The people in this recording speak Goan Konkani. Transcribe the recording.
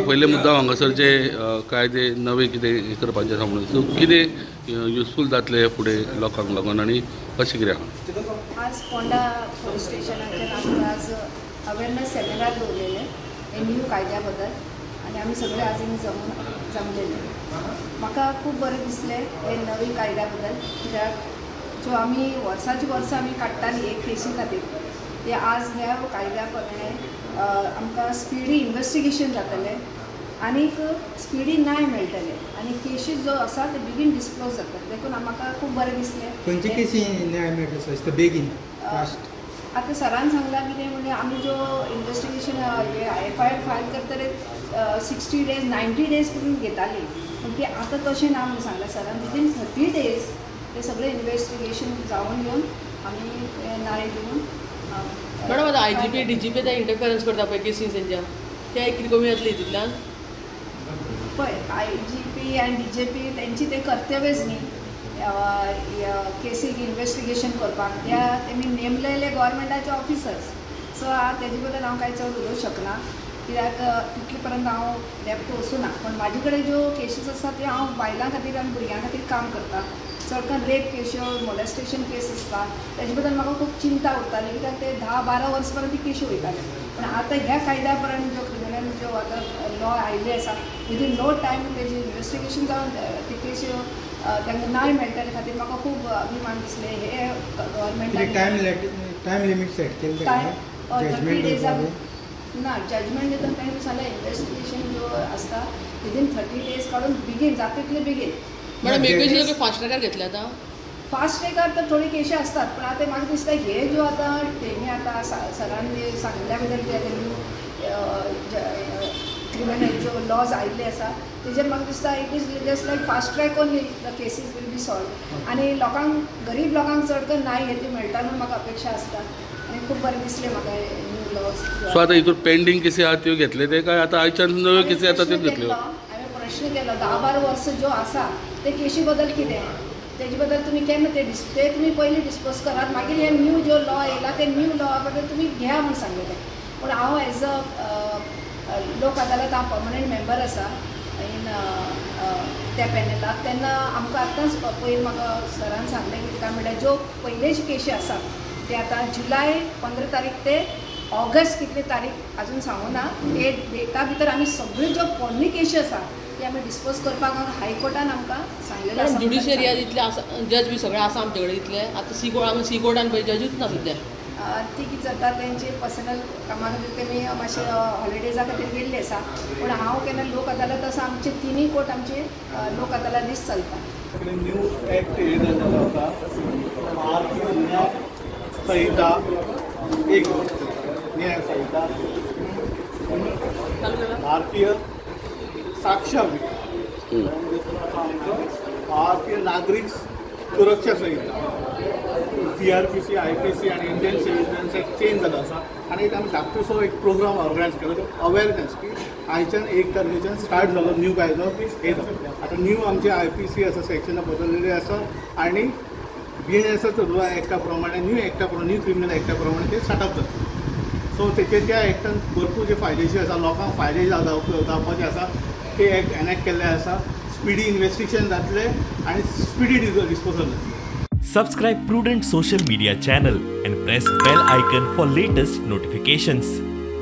पयले मुद्दाम हांगासर जे कायदे नवे कितें करपाचें आसा म्हणून, सो कितें युजफूल जातलें फुडें लोकांक लागून आनी कशें कितें आहा? आज पोंडा पुलीस स्टेशनाचेर आमकां आज अवेरनस सेमिनार दवरलेले हे न्यू कायद्या बद्दल आनी आमी सगळे आज हिंगा जमलेले. म्हाका खूब बरें दिसलें हे नवी कायद्या बद्दल, कित्याक ज्यो आमी वर्साची वर्सां आमी काडटाली एक केसी खातीर, ते आज ह्या कायद्या प्रमाणे आमकां स्पिडी इन्वेस्टिगेशन जातलें आनीक स्पिडी न्याय मेळटलें आनी केशी जो आसा ते बेगीन डिस्क्लोज जातले. देखून म्हाका खूब बरें दिसलें. खंयचे केसी न्याय मेळटलो बेगीन फास्ट? आतां सरान सांगलां कितें म्हणजे आमी ज्यो इन्वेस्टिगेशन एफआयआर फायल करतले 60 डेज 90 डेज पसून घेताली, पूण ती आतां तशें ना म्हणून सांगलां सरान. विदीन 30 डेज ते सगळें इन्वेस्टिगेशन जावन येवन आमी न्याय दिवन. मॅडम आतां आयजीपी डीजीपी ते इंटरफेरन्स करता पळय केसीन तेंच्या, ते कितें कमी जातली हितूंतल्यान? पळय आयजीपी आनी डीजीपी तेंची ते कर्तव्यच न्ही केसीक इन्वेस्टिगेशन करपाक, त्या तेमी नेमलेले गव्हर्मेंटाचे ऑफिसर्स. सो तेजे बद्दल हांव कांय चड उलोवंक शकना कित्याक तितले पर्यंत हांव डेप्थ वचूना. पूण म्हाजे कडेन ज्यो केसीस आसा त्यो हांव बायलां खातीर आनी भुरग्यां खातीर काम करता. चड करून रेप केश्यो, मोलेस्टेशन केस आसता, तेजे बद्दल म्हाका खूब चिंता उरताली कित्याक ते 10-12 वर्सां पर्यंत ती केशी वयताले. पूण आतां ह्या कायद्या प्रमाण ज्यो क्रिमिनल ज्यो आतां लॉ आयिल्ले आसा विदीन नो टायम तेजी इन्वेस्टिगेशन जावन ती केश्यो तांकां न्याय मेळटले खातीर म्हाका खूब अभिमान दिसलें. हे गव्हर्मेंटान टायम लिमीट सेट केल्लें 30 डेजान ना जजमेंट दितना ताणें सांगलें इन्वेस्टिगेशन ज्यो आसता विदीन 30 डेज काडून बेगीन जाता तितले बेगीन. मॅडम एक फास्ट ट्रॅकार घेतले आतां? फास्ट ट्रॅकार तर थोडी केशी आसतात, पूण आतां म्हाका दिसता हे ज्यो आतां तेणी आतां सरान सांगिल्ल्या बद्दल ते आतां न्यू क्रिमिनल ज्यो लॉज आयिल्ले आसा तेजेर म्हाका दिसता it is just like fast track only the cases will be solve आनी लोकांक, गरीब लोकांक चड करून न्याय हेतू मेळटा म्हणून म्हाका अपेक्षा आसता आनी खूब बरें दिसलें म्हाका न्यू लॉज. सो आतां हितून पेंडींग केसी आहा त्यो घेतले ते काय आतां आयच्यान नव्यो केसी आतां त्यो घेतल्यो? हांवें प्रश्न केलो 10-12 वर्सां ज्यो आसा ते केशी बद्दल कितें तेजे बद्दल तुमी केन्ना ते ते तुमी पयलीं डिस्पोज करात, मागीर हे न्यू ज्यो लॉ येयला ते न्यू लॉ बद्दल तुमी घेया म्हूण सांगलें तें. पूण हांव एज अ लोक अदालत हांव पर्मनंट मेंबर आसा इन त्या पॅनलाक, तेन्ना आमकां आतांच पयर म्हाका सरान सांगलें कितें काय म्हणल्यार ज्यो पयलेच्यो केशी आसात ते आतां जुलय 15 तारीख ते ऑगस्ट कितले तारीख अजून सांगूना, ते डेटा भितर आमी सगळ्यो ज्यो पोरणी केशी आसा ती आमी डिस्पोज करपाक हायकोर्टान आमकां सांगलेलें आसा. ज्युडिशरी इतले आसा, जज बी सगळे आसा आमचे कडेन इतले, आतां सी कोर्ट आमी सी कोर्टान पळय जजूच ना सद्या. ती कितें जाता तेंचे पर्सनल कामा खातीर तेमी मातशे हॉलिडेजा खातीर गेल्ले आसा. पूण हांव केन्ना लोक अदालत आसा आमचे तिनूय कोर्ट आमचे लोक अदालतीच चलता. न्यू एक्ट हे जाल्लो आसा भारतीय न्याय संहिता, एक न्याय संहिता, भारतीय साक्ष्य भारतीय नागरीक सुरक्षा संहिता, CRPC, IPC आनी इंडियन सिव्हिल एक्ट चेंज जालो आसा. आनी एक आमी धाकटुसो एक प्रोग्राम ऑर्गनायज केलो तो अवेरनेस की आयच्यान 1 तारखेच्यान स्टार्ट जालो न्यू कायदो की हे जालो. आतां न्यू आमचे IPC आसा सेक्शनां बदललेली आसा आनी BNSS एक्टा प्रमाणे न्यू एक्टा प्रमाणे न्यू क्रिमिनल एक्टा प्रमाणे ते स्टार्टअप जाता. सो तेचे त्या एक्टान भरपूर जे फायदेशीर आसा, लोकांक फायदे जावपाचे आसा ते एक्ट एनॅक्ट केल्ले आसा. स्पिडी इन्वेस्टिगेशन जातलें आनी स्पिडी डिस्पोजल जातलें. Subscribe Prudent Social Media channel and press bell icon for latest notifications.